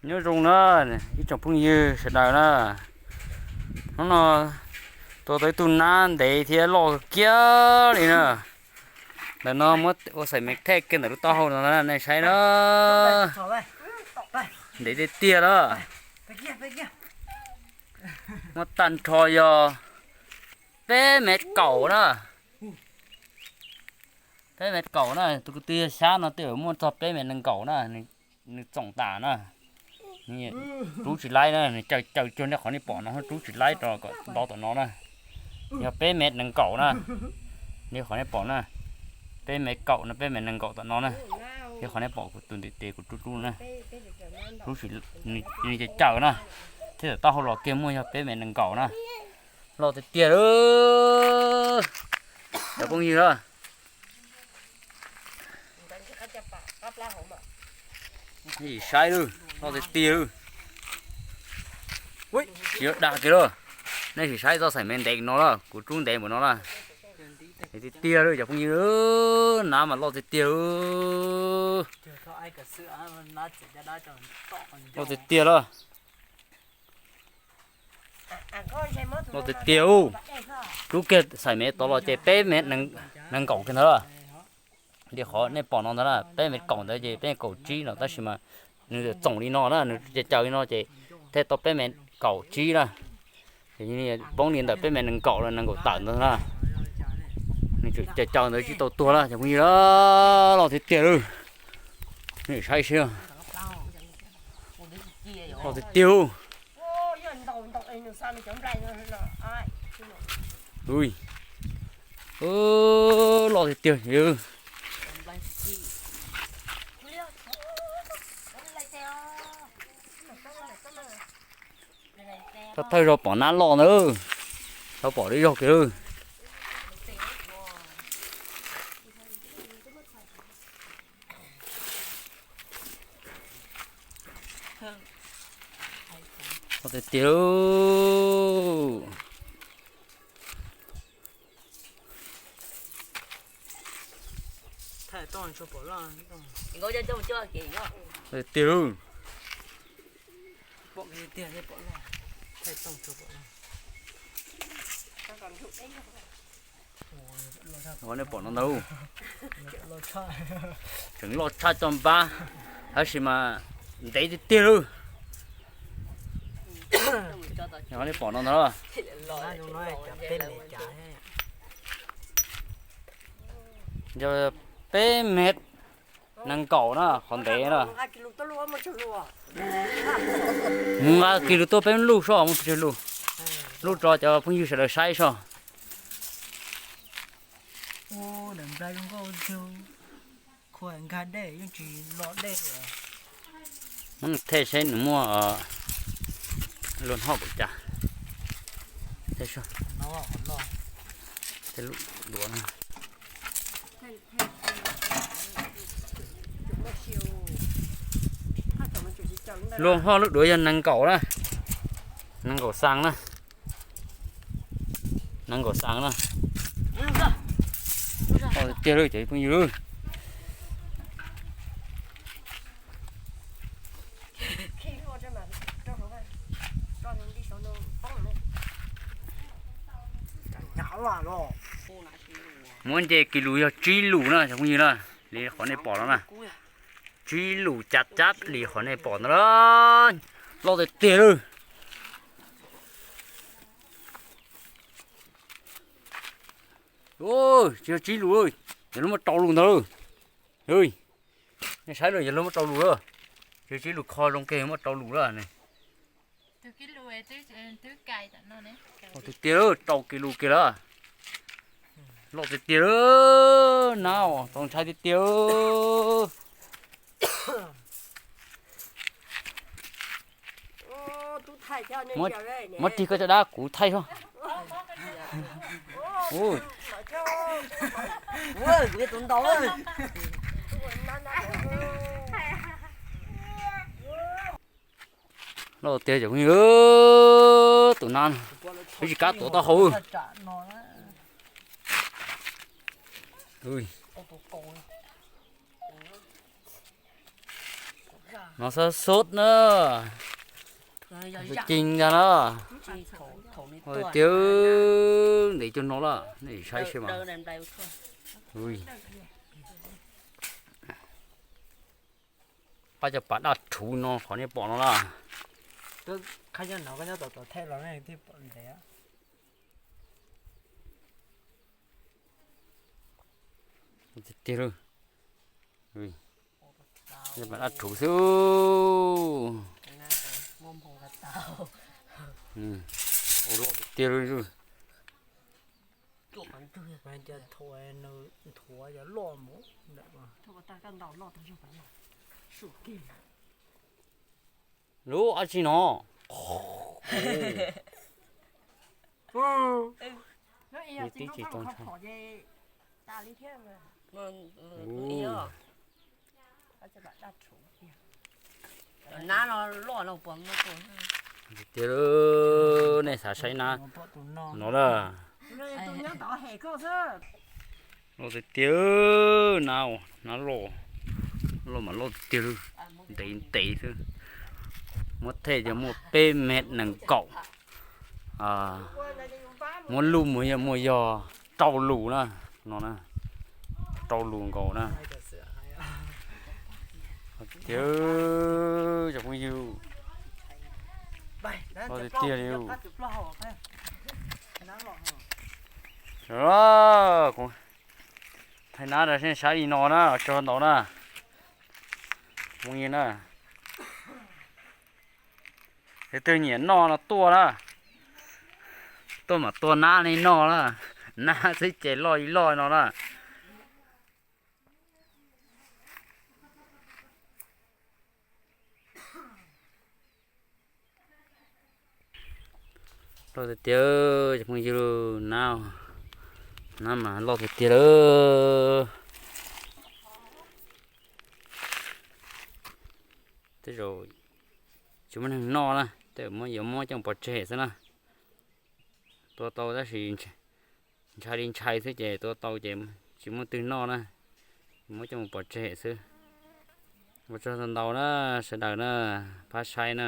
Nyob zoo na, ib tsoom phooj ywg sawv daws na, hnub no tua tau ib tug nab ntev thiab loj kiag li na. Ntawm no muab ua xaim me thej kiag ntawm lub taub hau no na, nej saib na. Ntev tiag tiag na. Muab tag nrho yog peb mev kaum na. Peb mev kaum na, tus kwv tij xyab no twb muaj txog peb mev nees nkaum na. Nws txoom tas na, rub tsis laib na, nws caw caw cuag nej qhov nej pom no, rub tsis laib rau kom nto tom no na. Yog peb mev nees nkaum na, nej qhov nej pom na, peb mev kaum no, peb mev nees nkaum tom no na. Nej qhov nej pom kuv tus ntiv tes kuv rub rub na, rub tsis, nws caw caw na, thiab tom taub hau los kiag muaj yog peb mev nees nkaum na. Loj tiag tiag lawm cov phooj ywg na. Saib lawm, loj tiag tiag lawm. Tsis yog dag kiag lawm. Nej sim saib txoj xaim me ntev no lawm, kuv rub ntev npaum no lawm. Ntev tiag tiag lawm cov phooj ywg, nab mas loj tiag tiag lawm. Loj tiag tiag lawm. Loj tiag tiag ub. Rub kiag xaim me tod los ces peb mev nees nkaum kiag ntawd lawm. Li qhov nej pom no ntawd na, peb mev kaum ntawd ces peb kaum tsib no, tab sis mas nws txoom li no na, nws caw caw li no ces thiaj tau peb mev kaum tsib na. Poob li ntawm peb mev nees nkaum los nees nkaum tawm ntawd na. Nws tseem caw caw ntawd tsis tau tuag na cov phooj ywg, loj tiag tiag lawm. Nej saib seb, loj tiag tiag. Loj tiag tiag. Thawj thawj zaug pom nab loj ntawd, tau pom lwm zaug kiag lawm. Loj tiag tiag. Tiag lawm. Nej pom no ntag, tseem loj tshaj cov npab, tab sis mas ntev tiag tiag lawm. Nej pom no ntag, yog peb mev nees nkaum na, qhov ntev na. Mus nqa kis lus tuaj peb lub soj, muaj pes tsawg lus, lub rau cov phooj ywg sawv daws saib soj. Muab nws thej seb nws muaj luag hoj kaum cas. Tej lub duav no. Luag hoj lub duav yog nees nkaum na, nees nkaum xas na, nees nkaum xas na. Tiag lawm cov phooj ywg. Muab nce kis lus yog tsib lus na cov phooj ywg na, li qhov nej pom no na. Tsib lus cav cab li qhov nej pom ntawd na. Loj tiag tiag lawm. Tsis yog tsib lus, yog lub muaj rau lus ntawd. Nej saib lawm, yog lub muaj rau lus lawm. Tsis yog tsib lus kho zoo kiag, muaj rau lus lawm. Tiag tiag, rau kis lus kiag lawm. Loj tiag tiag, nab txaus ntshai tiag tiag. Muab rig koj caj dab kuv thaij soj. Loj tiag cov phooj ywg, tus nab, ib tsis kab tuav taub hau. No xab xub na, ci ntag na. Tiag, ntev cuag no lawm, nej saib seb mas. Pab cov pas daj rhuv no qhov nej pom no lawm. Tiag tiag, pas daj rhuv xwb. Loj tiag tiag. Lub dab tsi no? Tib tsis tau ntshai. Tiag, nej xav saib nab no lawm. Loj tiag tiag, nab, nab loj, loj mas loj tiag, ntev ntev xwb. Muab thej ces muaj peb mev nees nkaum. Muab luj mus yog muaj yog rau lus na, no na, rau lus nkaus na. Tiag, cov phooj ywg, loj tiag tiag li. Kuv thaij nab rau nej saib li no na, tso ntau na, phooj ywg na. Tus twg nyiam noj no tuaj na, tuaj mam tua nab li noj na, nab xwb ces loj li loj no na. Loj tiag tiag cov phooj ywg, nab, nab mas loj tiag tiag lawm. Tej zaum tsis muaj neeg noj na, tej zaum yuav muab coj mus pov tseg xwb na. Tua tau tab sis ntshai li ntshai xwb ces tua tau ces tsis muaj twg noj na, muab coj mus pov tseg xwb. Ua tsaug ntau ntau na sawv daws na, pab saib na.